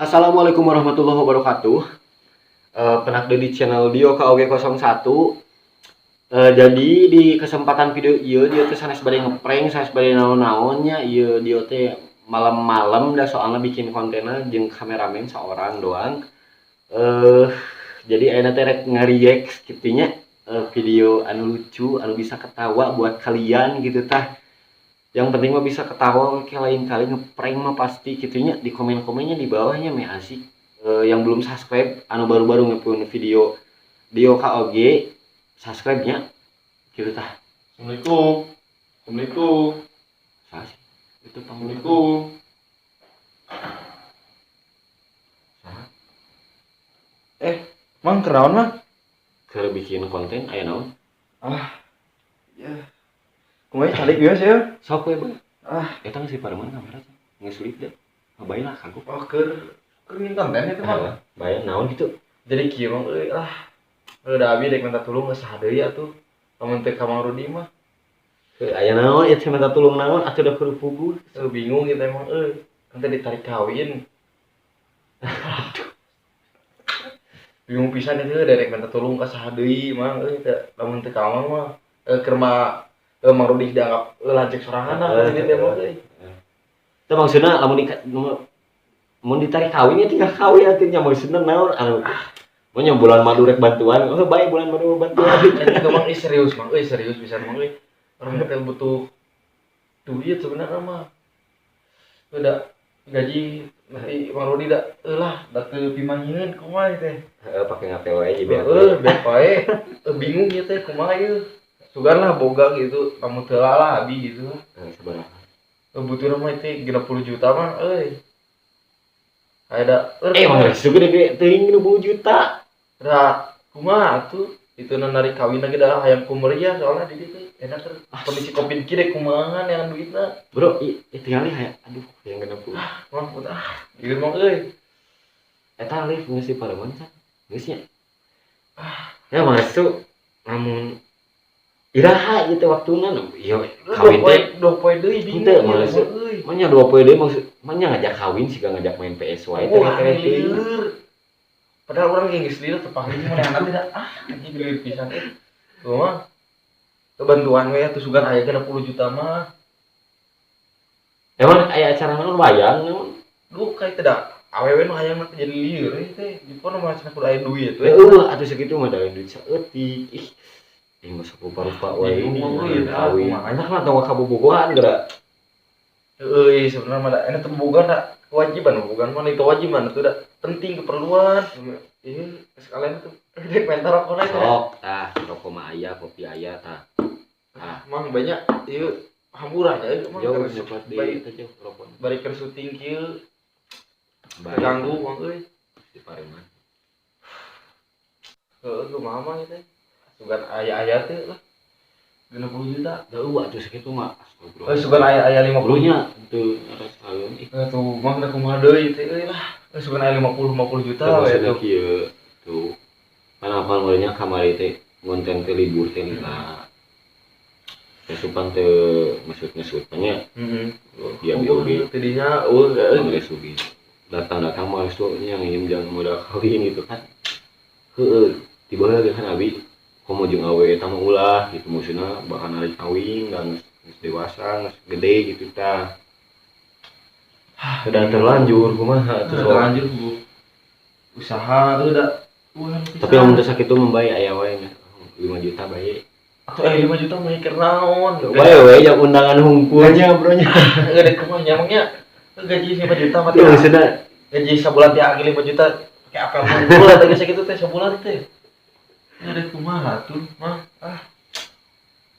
Assalamualaikum warahmatullahi wabarakatuh. Pendak deui di channel Dio KOG 01. Jadi di kesempatan video ieu dia teh sanes bade ngeprank, sanes bade naon-naonnya, ieu Dio teh malam-malam dah soalnya bikin kontennya jeung kameramen seorang doang. Jadi ayeuna teh rek nge-react kitu nya, video anu lucu, anu bisa ketawa buat kalian gitu tah. Yang penting mah bisa ketawa, oke, lain kali ngeprank mah pasti kitu nya di komen-komennya di bawahnya meh asik. Yang belum subscribe, anu baru-baru ngepun video Dio KOG, subscribe nya gitu tah. Assalamualaikum. Assalamualaikum. Saha sih? Itu panggilan. Assalamualaikum. Saha? Mang, kunaon, Mang? Keur bikin konten, aya naon? Ah. Ya. Kumaha calik biasa ya? Sok we, Bang. Ah. Eta geus dipareman kamera teh. Geus sulit deh. Ngabain lah kagok. Oh, keur bikin konten itu, Mang. Heeh, bae naon gitu. Jadi kieu, Mang, euy, ah. Udah abi rek minta tulung ke saha deui atuh. Lamun teu ka Mang Rudi mah. Heuh, aya naon ieu teh, minta tulung naon atuh, da kudu puguh. Euy, bingung gitu emang euy. Kan teh ditarik kawin. Aduh. Bingung pisan itu rek minta tulung ka saha deui, Mang, euy, teh lamun teu ka Mang mah. Keur mah Mang Rudi dianggap lanceuk sorangan lah ini teh, Mang, euy. Itu maksudnya lamun di mun ditarik kawin ya tinggal kawin atuh nya, maksudna naon anu mau nya bulan madu rek bantuan, oh baik, bulan madu bantuan. Itu, Mang, ih, serius, Mang, euy, serius bisa, Mang, euy. Orang teh butuh duit sebenarnya mah. Udah gaji nanti Mang Rudi dah euy lah, da teu pimangieun kumaha teh. Heeh, pake ngapel wae jadi. Heeh, beak wae. Bingung ieu teh kumaha ieu. Sugan lah boga gitu, lamun teu lah abi gitu. Heeh, sabaraha? Butuh mah itu 60 juta mah euy. Ada. Eh, emang geus gede gede teuing 60 juta. Da kumaha atuh? Itu narik kawin lagi dah hayang kumeriah soalnya di ditu enak ter kondisi Covid kieu kumaha yang duitna. Bro, i tinggal hayang, aduh, yang 60. Mah ah, ieu mah euy. Eta live geus di pareman kan? Geus nya. Ya masuk lamun iraha gitu waktuna, ieu kawin teh. 2 poe deui, bingung. Henteu, Ieu maksud mah, euy. Manya 2 poe deui, maksud manya ngajak kawin sih ngajak main PS wae teh Wah, teh teuing. Lieur. Padahal orang yang geus lieur teu paling mana tidak, ah, anjing, lieur pisan euy. Tuh mah. Bantuan we atuh, sugan aya 60 juta mah. Emang aya acara naon, wayang naon? Duh, kayak tidak awewe nu hayang mah jadi lieur euy teh. Di pono mah cenah kudu aya duit we. Eueuh atuh sakitu mah da duit saeutik. Ih. Ih, masa rupa-rupa wae Bingung, ini euy, kawin. Kumaha. Enak lah tong kabobogohan geura. Euy, sebenarnya mah da enak teh boga da kewajiban, bukan mah itu kewajiban itu da penting keperluan. Iya, sekalian tuh dek minta rokok teh. Sok tah, rokok mah aya, kopi aya tah. Ah, Mang banyak ieu hamburan ya, Mang. Jauh Terus nyokot di bari eta jauh rokok. Bari keur syuting kieu Bae. Ganggu, Mang, euy. Di pareman. Heeh, kumaha mah teh? Sugan aya-aya teh lah. 60 juta. Da eueuh atuh sakitu mah. Astagfirullah. Eh, sugan aya-aya 50. Bro nya teu ngarasakeun ih. Eh, tuh mah da kumaha deui teh euy lah. Eh, sugan aya 50 50 juta Teu we maksudna tuh. Kieu tuh. Pan apal meureun kamari teh ngonten teh libur teh lila. Teh supan teu maksud ngesut nya. Heeh. Dia oge. Tidinya eueuh. Mangga sugi. Datang-datang mah geus nya ngirim jangan modal kawin gitu kan. Heeh, tiba lagi kan abi komo jeung awe eta mah ulah gitu, maksudna bakal narik kawin dan geus dewasa, geus gede gitu tah. Sudah terlanjur kumaha atuh Udah sok. Terlanjur, Bu. Usaha udah. Wah, Tapi lamun teu sakitu mah bae aya wae 5 juta bae. Atau eh 5 juta mah keur naon? Bae we yang undangan hungkulnya, bro nya. Gede kumaha nya emangnya gaji 5 juta mah Itu teh. Maksudnya Gaji sebulan teh 5 juta kayak apa bulan teh sakitu teh sebulan teh. Gede kumaha tuh mah, ah.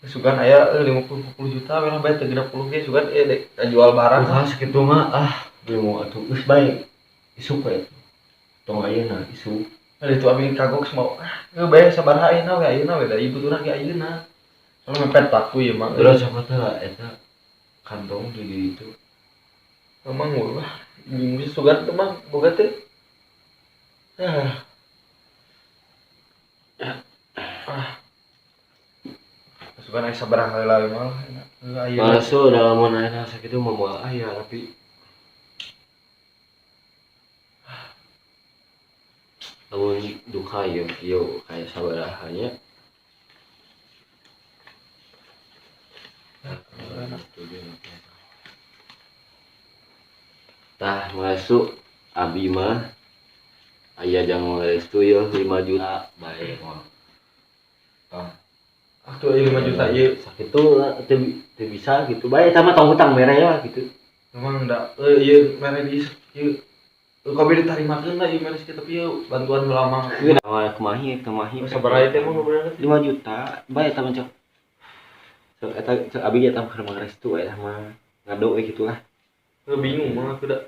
Sugan aya 50 50 juta we lah bae teh 60 ge sugan dek jual barang. Wah, sakitu mah ah mau atuh geus bae. Isuk we. Tong ayeuna isuk. Ada itu abi kagok mau ah geus bae sabaraha ayeuna we, ayeuna we dari butuhna ge ayeuna. Soalnya mepet waktu ya mah. Terus siapa teh eta kantong di itu. Emang wah bingung sih sugan tuh mah boga teh. Ah. Ah. Sugan aya sabaraha heula we mah enak. Heuh ayeuna. Masuk dalam ayeuna sakitu mah moal aya, tapi Lamun duka ya, yo kayak sabaraha nya. Tah masuk abi mah aya jang restu ya 5 juta bae mah. Tah. Atuh 5 juta ieu sakitu teu bisa gitu bae eta mah tong hutang mere ya gitu. Memang da ieu mere di ieu kabeh ditarimakeun lah ieu mere sakitu tapi ieu bantuan heula mah. Ieu kumahi kumahi sabaraha teh mah bener 5 juta bae eta mah cok. Sok eta cok abi eta mah keur restu eta mah ngado we kitu lah. Bingung mah aku da.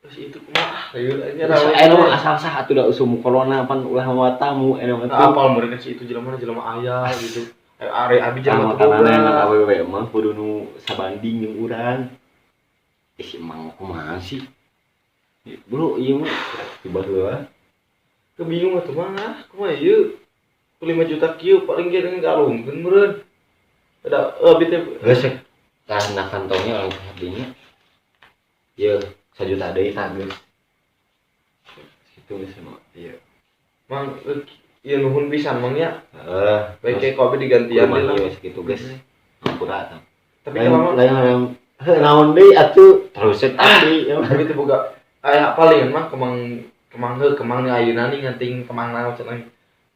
Terus itu kumaha ieu aya mah asal sah atuh da usum corona pan ulah mawa tamu aya mah tuh. Apal mereka si itu jelema jelema aya gitu. Ari abi jelema teu boga. Awewe mah kudu nu sabanding jeung urang. Ih emang kumaha sih? Bro, ieu mah tiba heula. Kebingung atuh mah, kumaha ieu? 5 juta kieu paling ge ngalungkeun meureun. Da abi teh geus tah na kantongnya orang hadinya. Ieu 1 juta deui tah geus. Kitu geus mah ieu. Mang ieu nuhun pisan mang nya. Heeh, bae ke ku abi digantian deui lah kitu geus. Hampura tah. Tapi kalau lain heuh naon deui atuh terus abdi tapi teu boga aya paling mah kemang kemang heuh kemang ayeuna nih nganting kemang naon cenah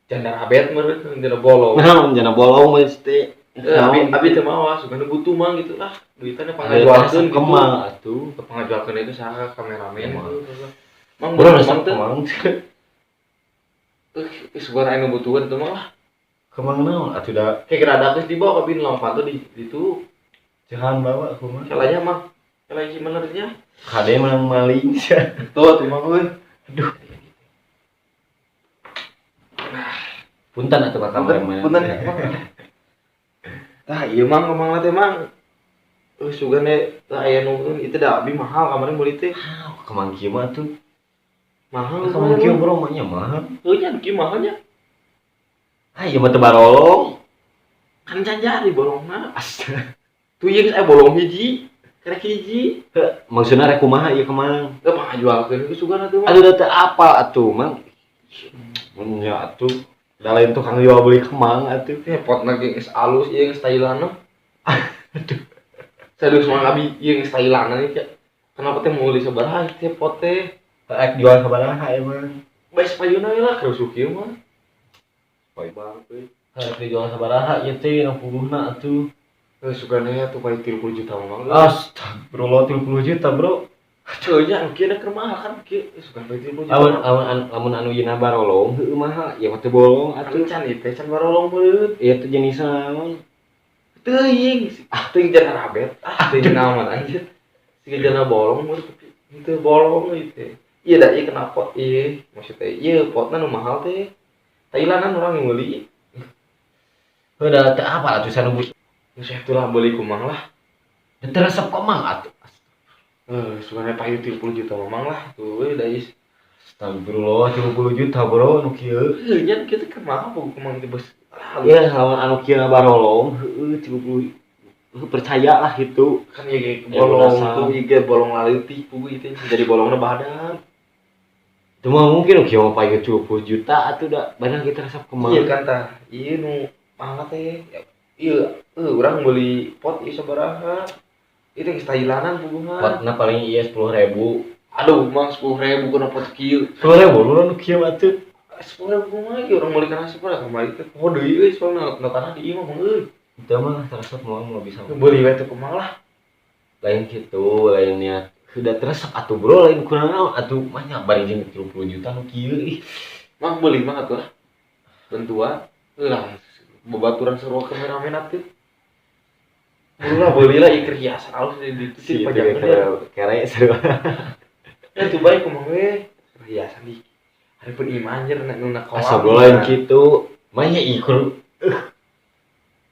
janda rabet meureun janda bolong. Naon janda bolong mesti. Abi abi teu mawa sugan butuh mang gitu lah duitannya pangajualkeun gitu. Kemang atuh pangajualkeun itu saha kameramen mang bro resep kemang. Sugan aya nu butuheun teu mah lah. Kemang naon atuh da kayak rada geus dibawa ka bin lompat tuh di ditu. Jangan bawa kumaha. Salahnya mah. Salah si menernya. Kade menang maling. Tuh tuh mah euy. Aduh. Punten atuh ka kameramen. Punten. Tah ieu mang kemang teh mang. Sugan teh tah aya nu itu da abi mahal kamari meuli teh. Kemang kieu mah atuh. Mahal. Kemang kieu bro mah nya mahal. Heuh nya kieu mahalnya. Ah ieu mah teu barolong. Kan can jadi bolongna. Astaga. Tuh ieu geus aya bolong hiji, karek hiji. Heuh, maksudna rek kumaha ieu kemang? Heuh pangajualkeun geus sugan atuh mah. Aduh da teu apal atuh mang. Mun nya atuh da lain tukang jual beli kemang atuh. Teh potna ge geus alus ieu geus Thailandna. Aduh. Serius mang abi ieu geus Thailandna ieu. Kenapa teh meuli sabaraha teh pot teh? Rek jual sabaraha emang? Bae payuna we lah kerusuk ieu mah. Poe banget euy. Rek dijual sabaraha ieu teh 60-na atuh. Sugane atuh paling 30 juta mah. Astagfirullah 30 juta, Bro. Heuh nya kieu keur mahal kan kieu sugan paling 30 juta. Lamun lamun anu yeuna barolong heueuh mahal, ieu mah teu bolong atuh. Can ieu teh can barolong beut. Ieu teh jenisna naon? Teuing, ah teuing jana rabet, ah teuing naon anjir. Siga jana bolong meureun tapi henteu bolong ieu teh. Ieu da ieu kena pot ieu, maksud teh ieu potna nu mahal teh. Thailandan urang yang meuli. Heuh da teu apal atuh sanu butuh. Geus atuh lah beuli kumang lah. Teu resep komang atuh. Sugane payu 30 juta mamang lah tuh euy da is. Astagfirullah 30 juta bro nu kieu. Heuh nya kieu teh kumaha boga kumang teh bos. Ya lawan anu kieu barolong heueuh 30 percaya lah gitu. Kan ieu ge bolong tuh ieu ge bolong laleutik puguh ieu teh jadi bolongna badan. Teu mah mungkin nu kieu mah payu 30 juta atuh da barang kita resep kemang. Iya kan tah. Ieu nu mahal teh. Iya, urang meuli pot ieu sabaraha. Itu geus Thailandan puguh mah. Potna paling ieu 10.000. Aduh, mang 10.000 kana pot kieu. 10.000 lu nu kieu atuh. 10.000 mah ieu urang meuli kana sabaraha kamari teh. Poho deui euy soalna na tanah di ieu mah euy. Teu mah resep mah mau bisa. Beuli we teh kumaha lah. Lain kitu, lain niat. Sudah teresep atuh bro, lain kurang naon atuh mah nya bari jeung 30 juta nu kieu ih. Mah beuli mah atuh lah. Bantuan lah. Babaturan sarua kameramen atuh. Murah beulilah ieu hiasan alus di ditu si pajangan kere sarua. Ya tuh bae kumaha we hiasan di hareupeun imah anjir nu na kolam. Asa lain kitu. Mah nya ieu kudu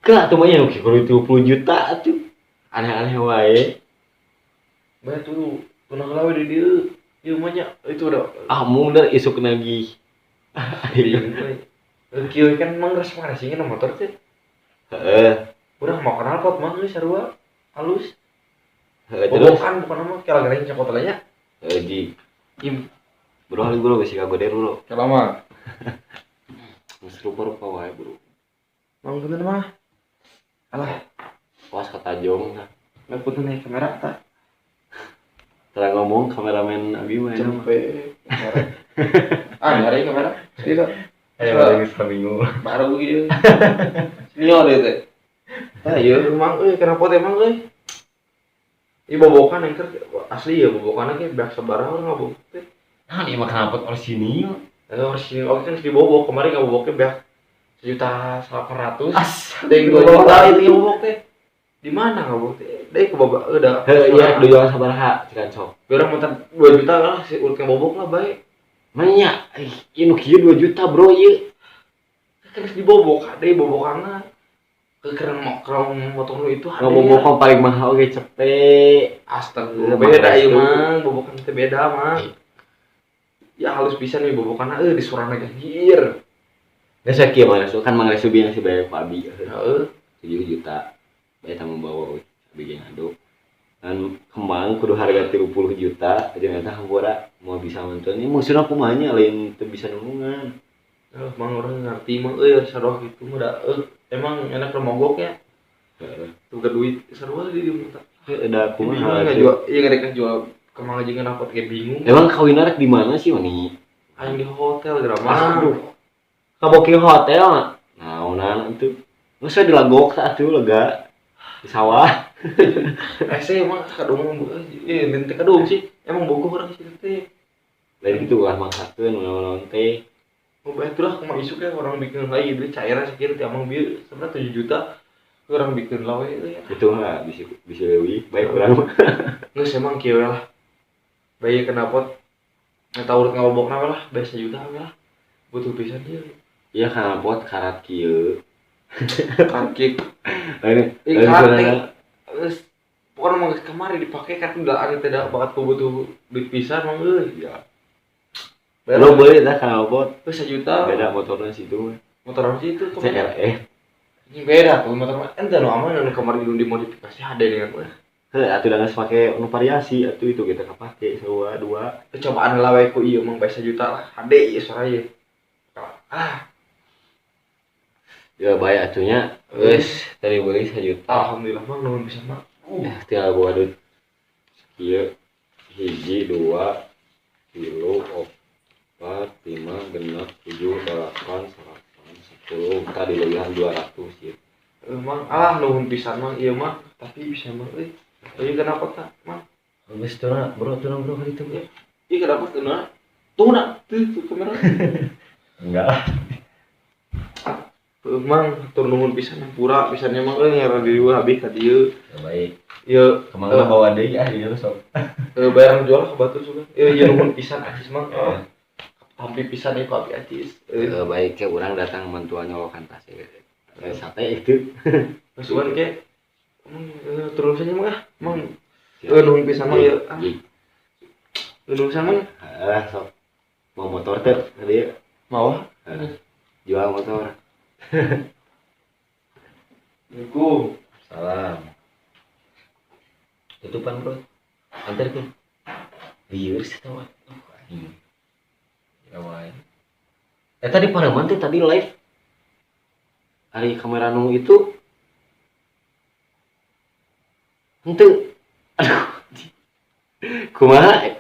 Ke atuh mah nya nu kieu kudu 30 juta atuh. Aneh-aneh wae. Bae tuh tunang heula we di dieu. Ieu mah nya itu udah ah mung da isuk nagih. Kieu kan mang resep ngarasingin motor teh. Heeh. Urang mau kenal pot mah geus sarua halus. Heeh terus bobokan bukan mah kela geuning cokot nya. Heuh ji. Im. Bro, hali bro, bisi kagoder, bro. Kelama. Geus rupa-rupa wae, bro. Mang, punten mah. Alah, Awas katajong tah. nggak, punten nih kamera tah. Tara ngomong kameramen abi mah eta mah. Cempe kamera. Ah, nyari kamera. Tidak. Ayo lagi seminggu. Baru gitu. Senior ya teh. Tah ieu emang euy, kenapa teh emang euy? Ieu bobokan yang asli ya, bobokan ge beak sabaraha urang ngabobok teh. Nah, ini mah kenapa orisinil? Eh, orisinil oke kan dibobok kemarin, ngaboboknya beak 1.800.000. As. Deh, 2 juta itu ngabobok teh. Di mana ngabobok teh? Deh ke babak udah. Heuh, iya jual sabaraha cikan sok. Biar minta 2 juta lah si urut ngabobok lah baik. Manya, ih, ieu nu kieu 2 juta, bro, ieu. Kan geus dibobok, ade bobokanna. Ke keren mau kerong motor nu itu ade. Ngabobok mah paling mahal ge cepet. Astaga, beda ieu mah, bobokan teh beda mah. Ya halus pisan nih bobokanna euy, di surana anjir. Geus kieu mah Resu kan Mang Resu bieu nasi bayar ku abi. Heeh. 7 juta. Bae eta membawa we abi ge ngadu. Dan kembang kudu harga 30 juta, jeung eta hampura mau bisa nonton. Ini maksudna kumaha nya, lain teu bisa nulungan. Eh, mang urang ngerti mah euy, sarua kitu mah da euy, emang enak mogok ya. Heeh. Tuh ke duit sarua di dieu mah. Heuh, da Bingung kumaha nggak atuh. Jual iya ngerek jual kemana jeung kenapa kayak bingung. Emang kawinna rek di mana sih, Wani? Aing di hotel geura mah. Aduh. Kaboking hotel mah. Naonan atuh. Geus we dilagok tah atuh lega. Di sawah. Eh, saya emang kadung eh lain teh kadung sih. Emang bogoh urang sih teh. Lain gitu ulah maksakeun naon-naon teh. Mau bayar itulah kumaha isuk ya orang bikin lagi duit cair sekian teh emang bieu sebenarnya 7 juta orang bikin lawe euy. Itu mah bisa bisa leuwih baik urang mah. Geus emang kieu we lah. Bae kenapa eta urut ngabobokna we lah, bae 1 juta we lah. Butuh pisan ieu. Iya knalpot karat kieu. Kaki Lain Ih, lain karat sunana. teh. Geus pokoknya mah geus kamari dipake kan udah ada tidak bakat ku butuh duit pisan mah euy. Ya. Bayar Lo beli tah knalpot. geus 1 juta. Beda motornya situ mah. Motor apa sih itu? CRF. Ini beda tuh motor mah. Ente nu aman nu kamari nu dimodifikasi ada dengan mah. Heuh, atuh da geus make nu variasi atuh itu kita kapake sarua dua. Cobaan lah we ku ieu mah bae 1 juta lah. Hade ieu sora ieu. Ah, Ya bae atuh nya. Geus tadi beli 1 juta. Alhamdulillah mah, nuhun pisan mah. Ya, tinggal bawa duit. Kieu hiji, dua, tilu, opat, lima, genep, tujuh, delapan, salapan, 10. Tadi lebihan 200 ya. Emang ah nuhun pisan mah ieu mah, tapi bisa mah euy. Euy kenapa tak mah? Geus turun, bro, turun bro kali itu, bro. Ih, kenapa tuh nah? Tuh nak, tuh tuh kamera. Enggak. Emang tur nuhun pisan pura pisan emang euy ngaran diri habis ka dieu. Ya, baik. Ieu Kemana bawa deui ah ieu sok. Eh, bayar jual ke batu suka. Ieu ieu nuhun pisan acis mang. Oh. Tampi pisan ieu ku abi acis. Eh, Euy, baik ke urang datang mantuan nyolokan tas ya. Eh, sate itu. Masukan ke. Emang terus aja mah ah. Mang euy nuhun pisan mang ieu. Ah, nuhun pisan mang. Ah, sok. Mau motor teh tadi? Mau ah. Jual motor. Assalamualaikum. Salam. Tutupan, bro. Antar tuh. Lieur sih tau. Anjing. Ya wae. Eh, tadi pareman teh tadi live. Ari kamera nu itu. Henteu. Aduh. Kumaha?